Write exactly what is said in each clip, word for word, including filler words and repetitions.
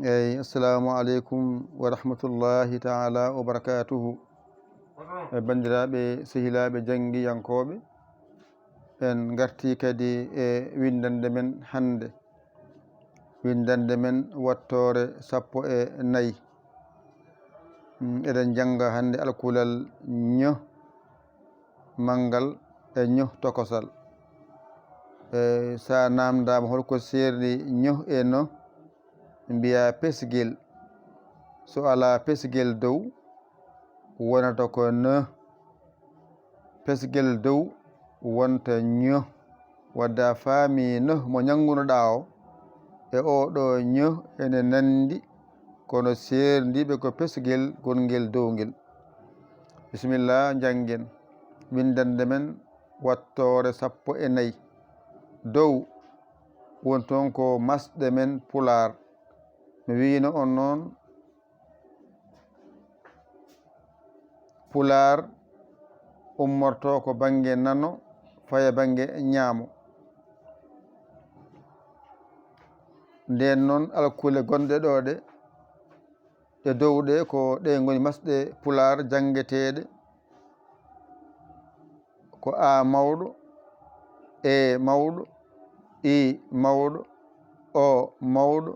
Eyi, assalamu aleykum wa rahmatullahi taala wa barakatuhu. E banndiraaɓe, sehilaaɓe, janngiyankooɓe, en ngartii kadi e winndannde men hannde. Winndannde men wattoore sappo e nayi. Mm, eɗen njannga hannde alkulal ño manngal e ño tokosal. E, so a naamndaama holko seerni ño e no, mbiyaa pesgel. So alaa pesgel dow, wonata ko n. Pesgel dow wonta ño. Wadde a faami no mo ñanngunoɗaa o, e oo ɗoo ño ene nanndi, kono seerndiiɓe ko pesgel gongel dow ngel. Bisimilla, njanngen. Winndannde men wattoore sappo e nayi. Dow, woni toon ko masɗe men Pulaar. Mi wiyno on noon, Pulaar ummorto ko bannge nano, faya bannge ñaamo. Ndeen noon, alkule gonɗe ɗo ɗe, ɗe dow ɗe, ko ɗe ngoni masɗe Pulaar janngeteeɗe. Ko A mawɗo, E mawɗo, I mawɗo, O mawɗo,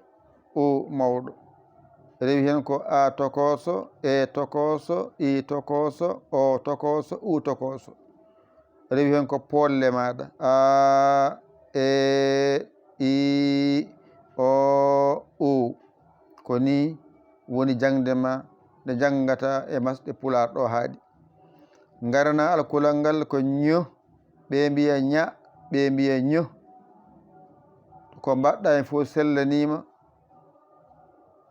U mawɗo. Rewi heen ko A tokooso, E tokooso, I tokooso, O tokooso, U tokooso. Rewi heen ko poolle maaɗa. A, E, I, O, U. Ko nii woni jaŋde ma nde njanngata e masɗe Pulaar ɗo haaɗi. Ngarana alkulal ngal ko ño, ɓe mbiya ña, ɓe mbiya ño. Ko mbaɗɗa heen fof sellaniima.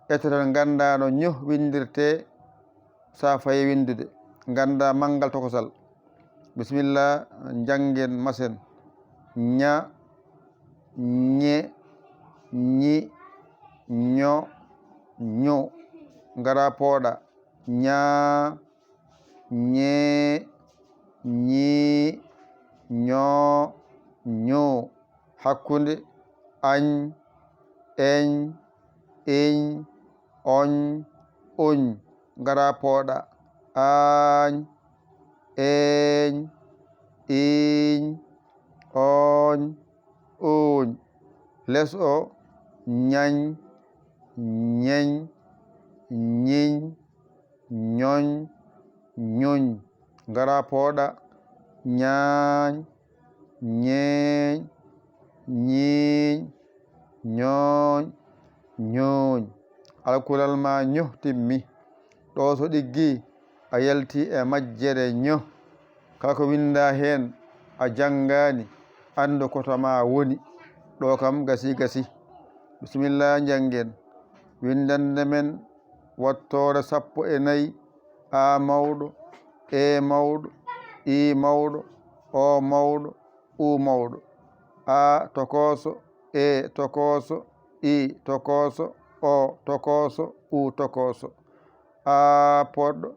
Ete tan ngannda no ño winndirtee, so a fayi winndude, ngannda manngal tokosal. Bisimilla, njanngen masen. Ña, ñe, ñi, ño, ño. Ngara pooɗa. Ña, ñe, ñi, ño, ño. Hakkunde, añ, eñ, iñ, oñ, uñ. Ngara pooɗa. Añ, eñ, iñ, oñ, uñ. Les o, ñañ, ñeñ, ñiñ, ñoñ, ñuñ. Ngara pooɗa. Ñaañ, ñeeñ, ñiiñ, ñooñ, ñuuñ. Alkulal ma ño timmi. Ɗo so ɗiggi, a yalti e majjere ño. Kala ko winnda heen, a janngaani, anndu ko to ma woni. Ɗo kam gasi gasi. Bisimilla, njanngen. Winndannde men wattoore sappo e nayi, A mawɗo, E mawɗo, I mawɗo, O mawɗo, U mawɗo. A tokooso, E tokooso, I tokooso, O tokooso, U tokooso. A poɗɗo,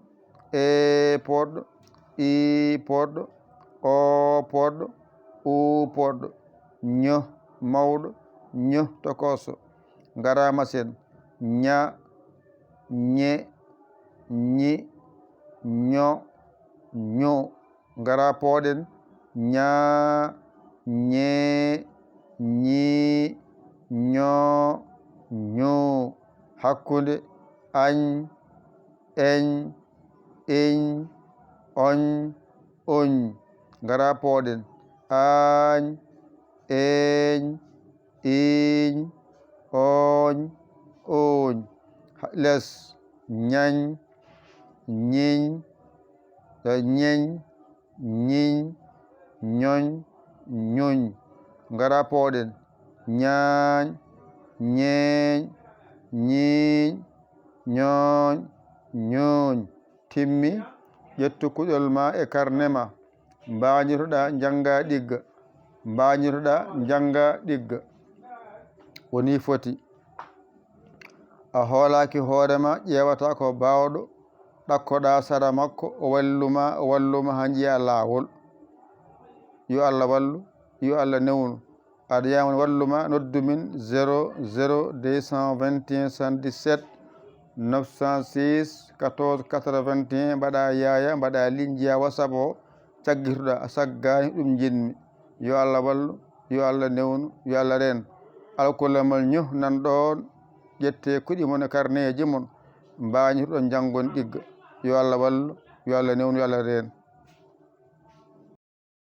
E poɗɗo, I poɗɗo, O poɗɗo, U poɗɗo. Ño mawɗo, ño tokooso. Ngara masen. Ña, ñe, ñi, ño, ño. Ngara pooɗen. Ña, ñe, ñi, ño, ño. Hakkunde. Añ, eñ, iñ, oñ, uñ. Ngara pooɗen. Añ, eñ, iñ, oñ, uñ. Les. Ñañ, ñiñ, eh, ñeñ, ñiñ, ñoñ, ñuñ. Ngara pooɗen. Ñaañ, ñeeñ, ñiiñ, ñooñ, ñuuñ. Timmi, ƴettu kuɗol ma e karne ma. Mbañotoɗa, njannga ɗigga. Mbañotoɗa, njannga ɗigga. Woni foti. A hoolaaki hoore ma, ƴeewata ko baawɗo, ɗakkoɗa sara makko, o wallu ma, o wallu ma haa njiya laawol. Yo Allah wallu, yo Allah newnu. Aɗa yamon walluma, noddu min zéro zéro deux cent vingt et un soixante-dix-sept neuf cent six quatorze quatre-vingt-un, mbaɗa yaya, mbaɗa ligne, njiya WhatsApp o, caggitoɗa, a saggani, ɗum jinmi. Yo Allah wallu, yo Allah newnu, yo Allah reen. Alkulamal ño nan ɗon, ƴette kuɗi mon e karneeji mon, mbañitoɗon janngon ɗigga. Yo Allah wallu, yo Allah newnu, yo Allah reen.